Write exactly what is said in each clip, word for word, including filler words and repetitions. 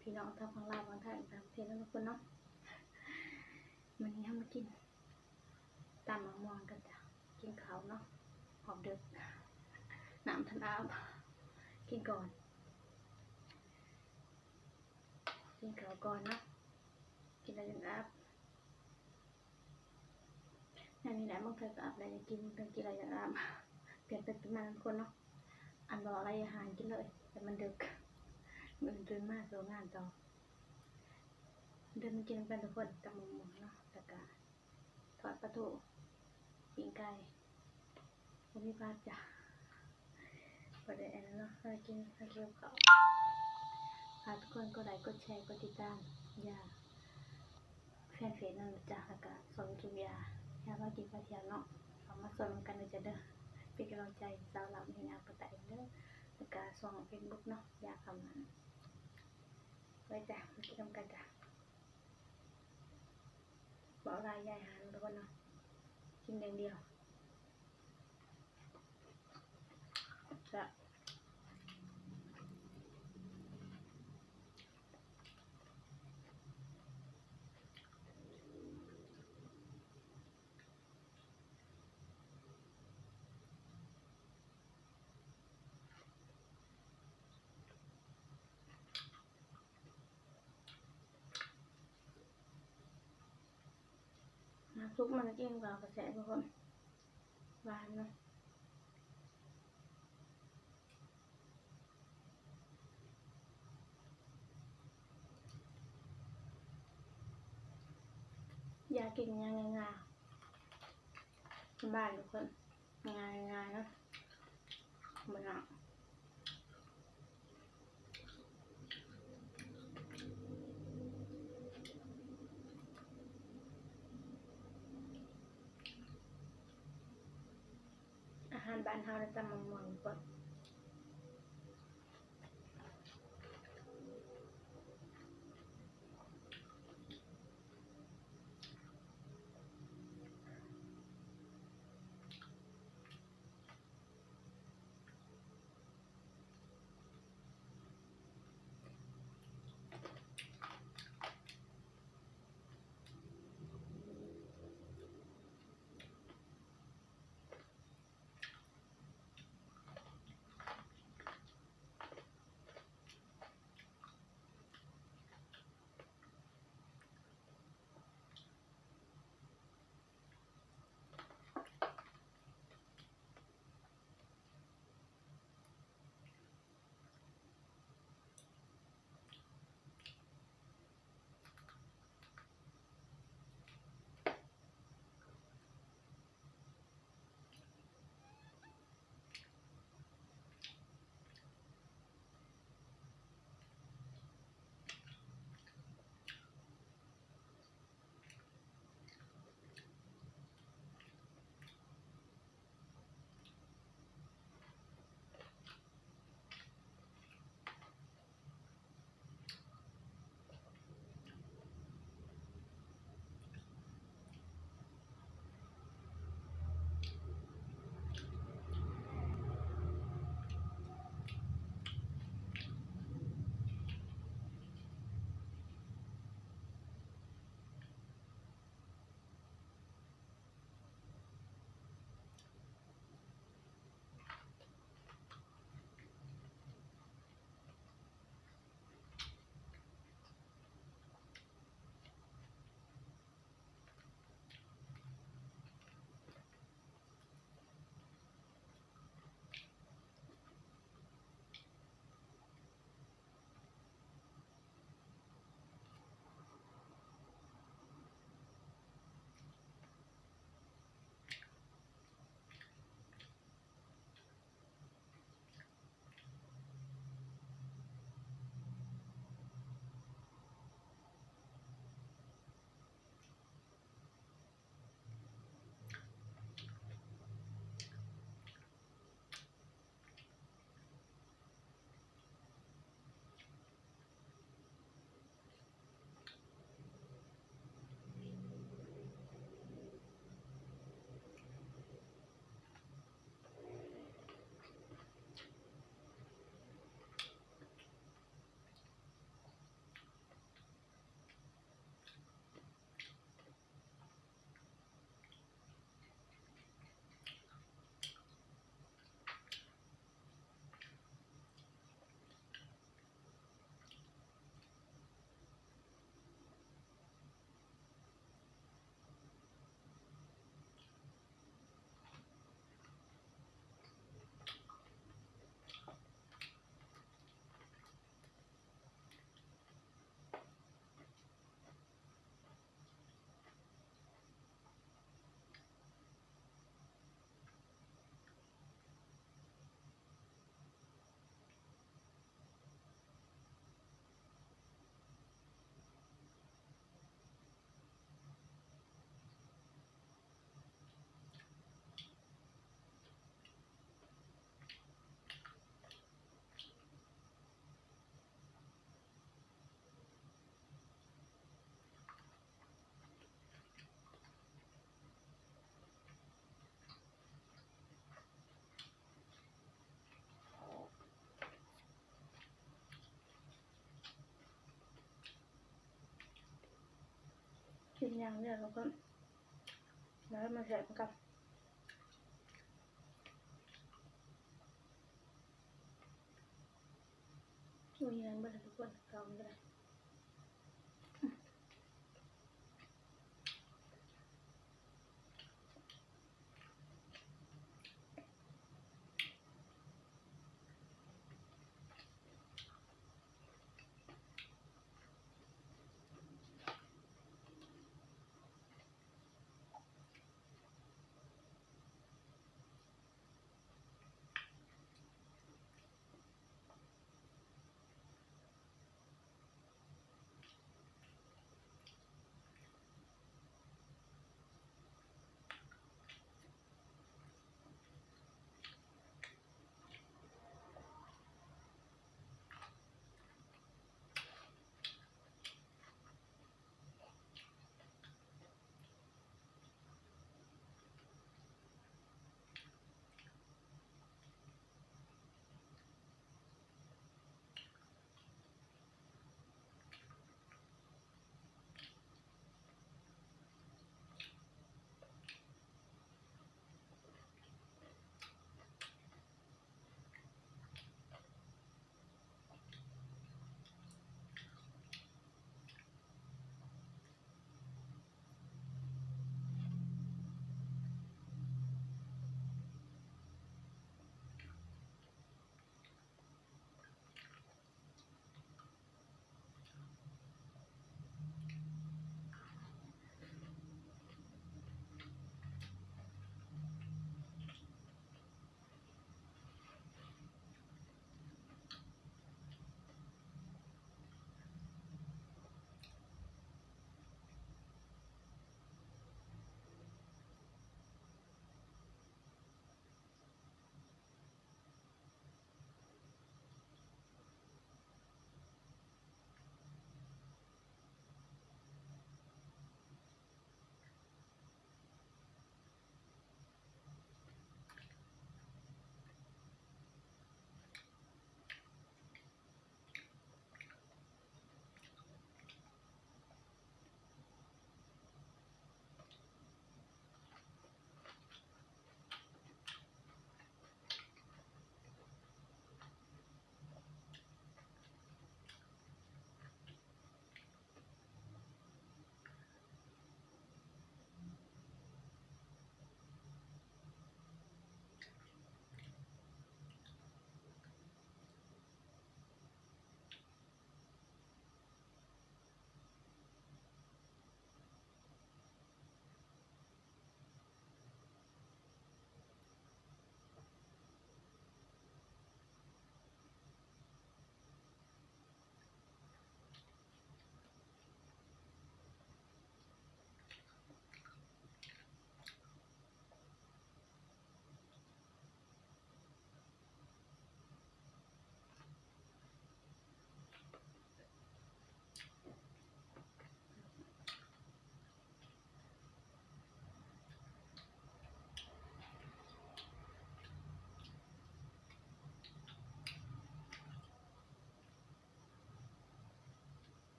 พี่น้องทางฝั่งลาว ฝั่งไทย ต่างประเทศเนาะทุกคนเนาะ มื้อนี้เฮามากินตำบักม่วงกันจ้ะ กินข้าวเนาะ ฮอดดึก น้ำทันอาบ กินก่อน กินข้าวก่อนเนาะ กินแล้วจั่งอาบ อันนี้แหละ บางเทื่อก็อาบแล้วอยากกิน บางเทื่อกินแล้วอยากอาบ เปลี่ยนไปเปลี่ยนมาทุกคนเนาะ อันบอกอะไรอย่าหากินเลย แต่มันดึก มื้ออื่นตื่นมาสู้งานต่อ เดินมากินกันทุกคน ตำบักม่วงเนาะ แล้วก็ทอดปลาทู ปิ้งไก่ บ่มีผักจ้ะ บ่ได้อันนั้นเนาะ มากิน มากินกับข้าว ฝากทุกคนกดไลค์ กดแชร์ กดติดตาม อย่า แฟนเพจนั่นจ้ะ แล้วก็ช่องยูทูบ อย่า อย่าว่ากินพาเที่ยวเนาะ เข้ามาช่วยนำกันเด้อจ้ะเด้อ เป็นกำลังใจสาวลาวเฮ็ดงานภาษาเองเด้อ แล้วก็ช่องเฟซบุ๊กเนาะ อย่าเข้ามา ไว้จ้ะ มากินนำกันจ้ะ บ่หลายยายหาทุกคนเนาะ กินอย่างเดียว จ้ะ น้ำซุปมันกินกับกระแสทุกคน หวานเนาะ อยากกินอย่างง่ายๆ บ้านทุกคน ง่ายๆ เนาะ บ่หนัก อาหารบ้านเฮาได้ตำบักม่วงทุกคน เ อย่างเนี้ยเราก็ แล้วมันแสบกัน อุ้ย ยังไม่ได้ทุกคน เกาไม่ได้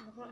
แล้วก็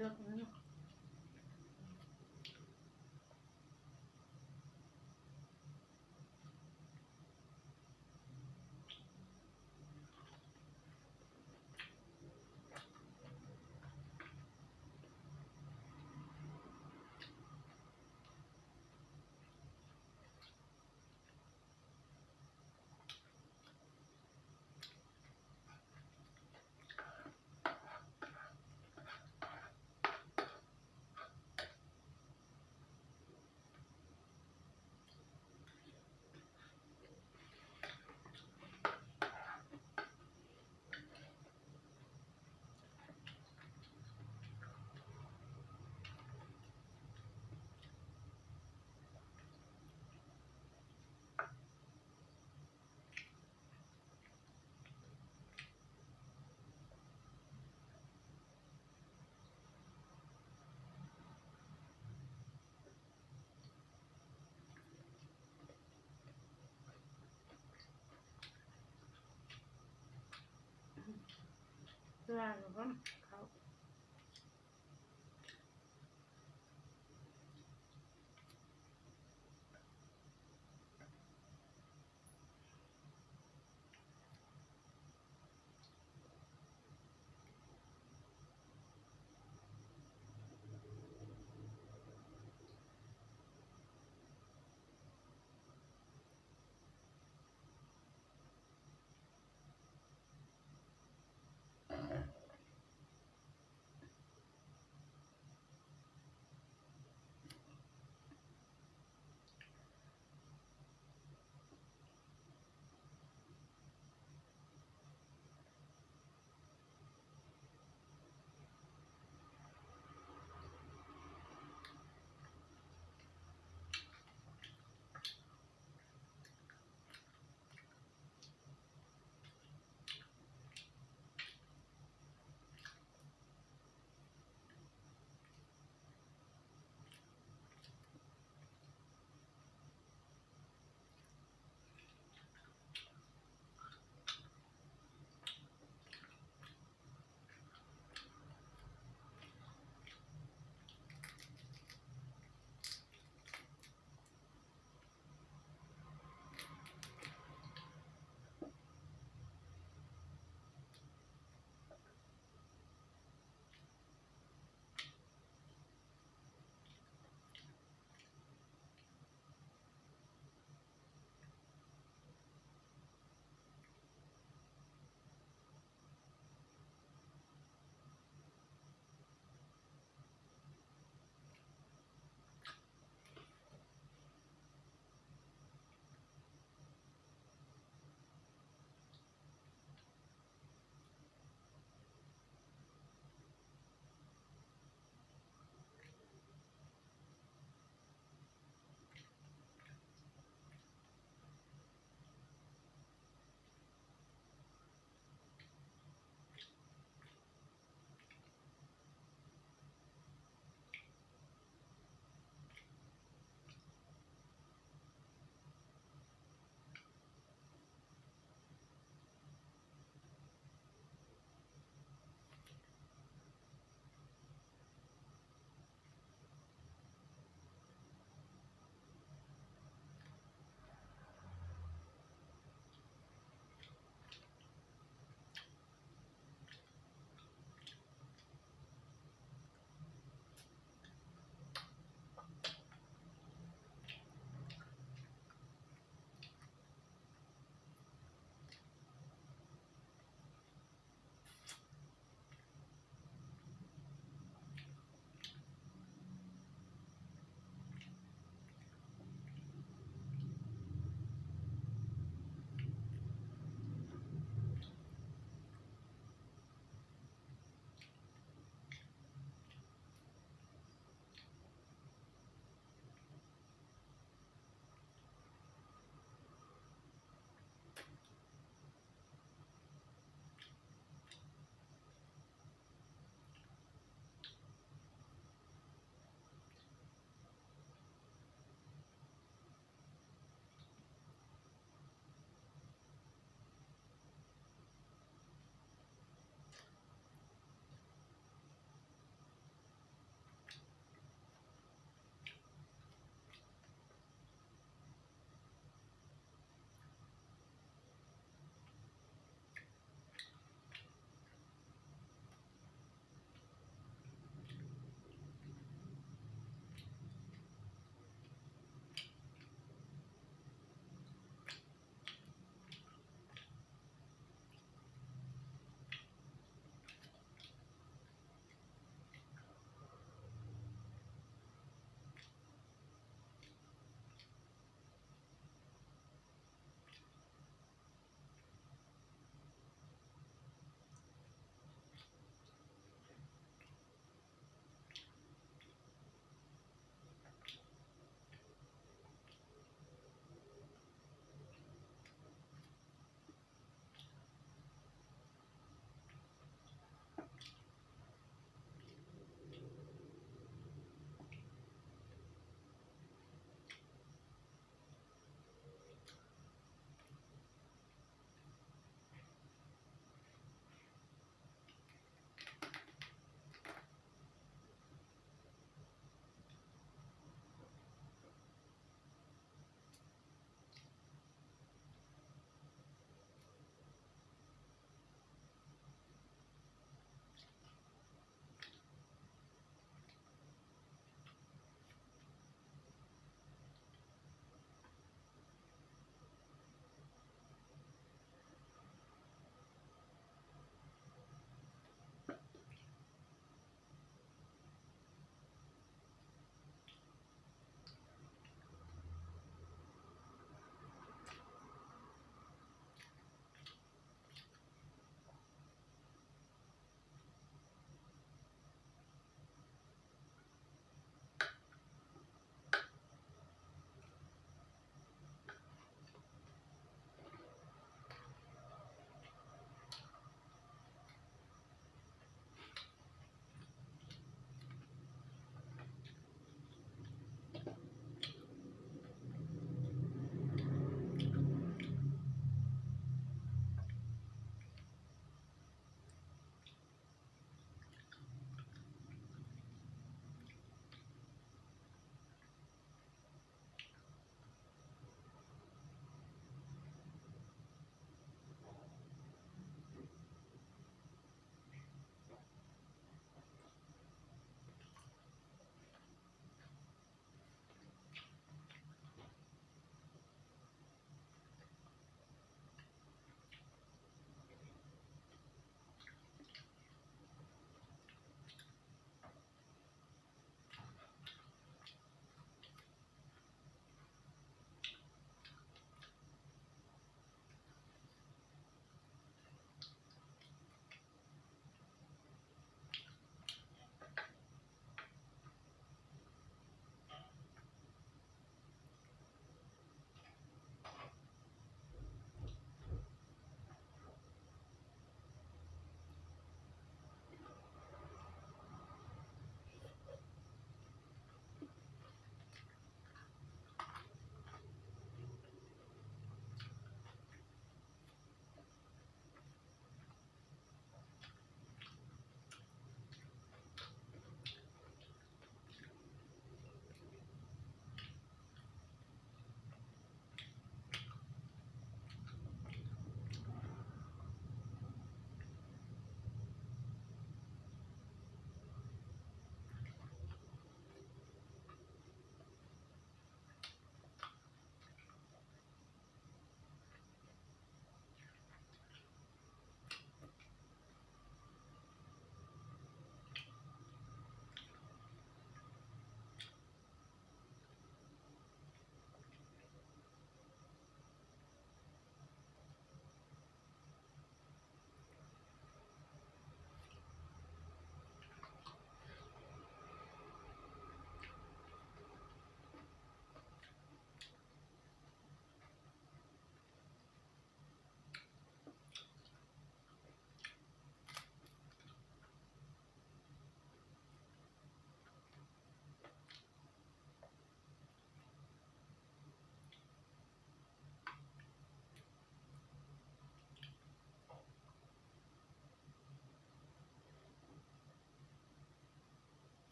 เลือกนี่ เวลาเราก็เขา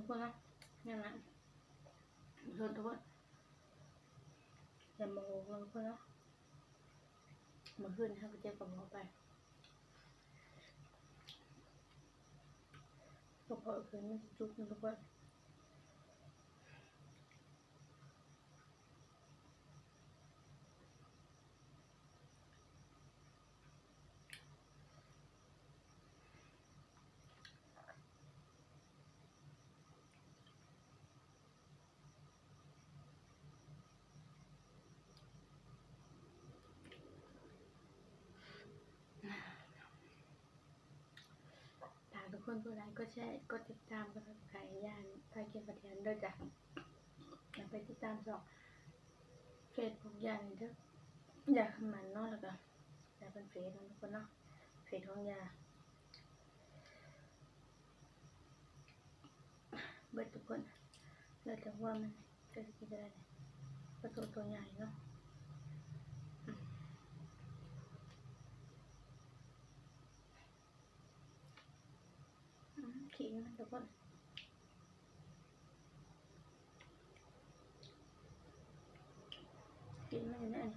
คนนะ อย่างนั้น โทษทุกคน อย่ามองลงทุกคนเนาะ เมื่อคืนเขาก็เจ็บกระเพาะไป กระเพาะคืนมันจุกนะทุกคน ฝากทุกคนกดไลค์กดแชร์กดติดตามกดซับสไครต์ย่านพาเกียรติประเทือนด้วยจ้ะ แล้วไปติดตามช่องเฟซของย่านี่เด้อ ย่าคำมันเนาะ แล้วก็ย่าเป็นเฟซของทุกคนเนาะ เฟซของย่า เบิดทุกคน แล้วแต่ว่ามันจะกินอะไรเนี่ย ปลาทูตัวใหญ่เนาะ อืม อืม ขี้มันทุกคน กินมันอยู่นั่น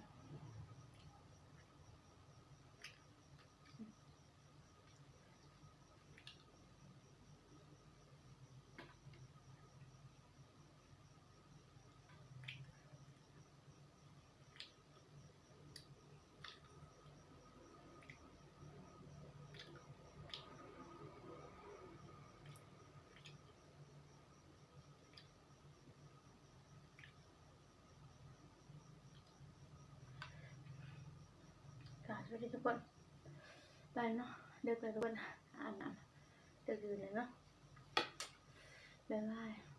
ค่ะ สวัสดีทุกคน ไปเนาะ เดี๋ยวไปทุกคน อาบน้ำ เดี๋ยวคืนเลยเนาะ บ๊ายบาย